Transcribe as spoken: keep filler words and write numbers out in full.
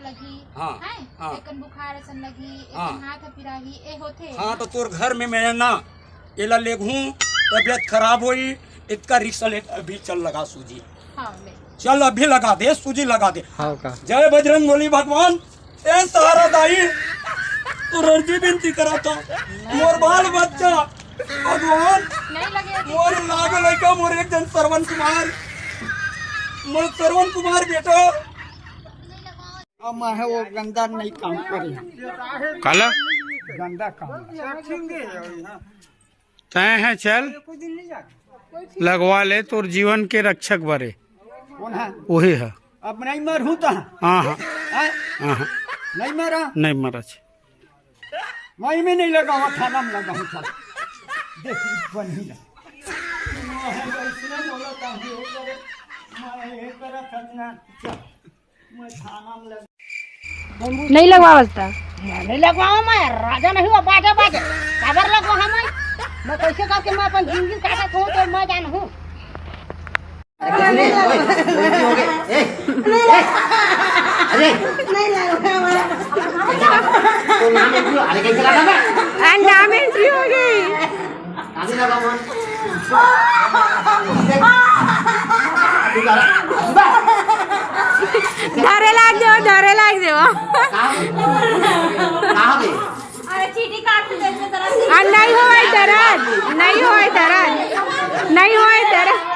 लगही, हाँ, हैं? हाँ। एकन बुखार असन लगही, हाँ। एकन हाथ ह पिराही, ए होथे। हाँ, तो तोर घर में मैं ना एला लेगहूँ, तबियत खराब होई, इतका रिक्शा ले अभी चल लगा सूजी। हाँ, ले। चल अभी लगा दे, सूजी लगा दे। हाँ का? जय बजरंग बली भगवान, ए सहारा दाई, तोर अर्जी बिनती करत हँव, मोर बाल बच्चा, भगवान, नहीं लगे। मोर लागे लइका, मोर एक जन श्रवण कुमार, मोर श्रवण कुमार बेटा। अब मैं ह वो गंदा नहीं काम करे। काला? गंदा काम। तय है चल, लगवा ले, तोर जीवन के रक्षक बरे। कौन है? वही है। अब नहीं मरहूँ तो। हाँ, हाँ। हैं? हाँ, हाँ। नहीं मरा? नहीं मरा छे। वहीं में नहीं लगावा, थाना में लगावा, चल। देख, बनी ना। मैं वैसने बोला था, ये करे, मैं ये करे था ना। चल, मैं थाना में लग- नहीं लगवावस त। मैं नहीं लगवावा, मैं राजा नहीं हुआ, बाजा बाजे। काबर लगवा मैं? मैं कैसे करके मैं अपन जिंदगी काटत हूँ, तो मैं जानहूँ। अरे, कुछ नहीं, ओए, गलती हो गई। ए, ए, अरे। नहीं लगा हमारा। तो नाम एंट्री हो, अरे, कैसे लगा बे? आ, नाम एंट्री हो गई। आगे लगा मन। तू करा, सुबह। धरे लाग देवा, धरे लाग देवा। कहाँ, कहाँ गई? अरे, चीटी काट के दे दे जरा। आ, नहीं होय दरद, नहीं होय दरद, नहीं होय दरद।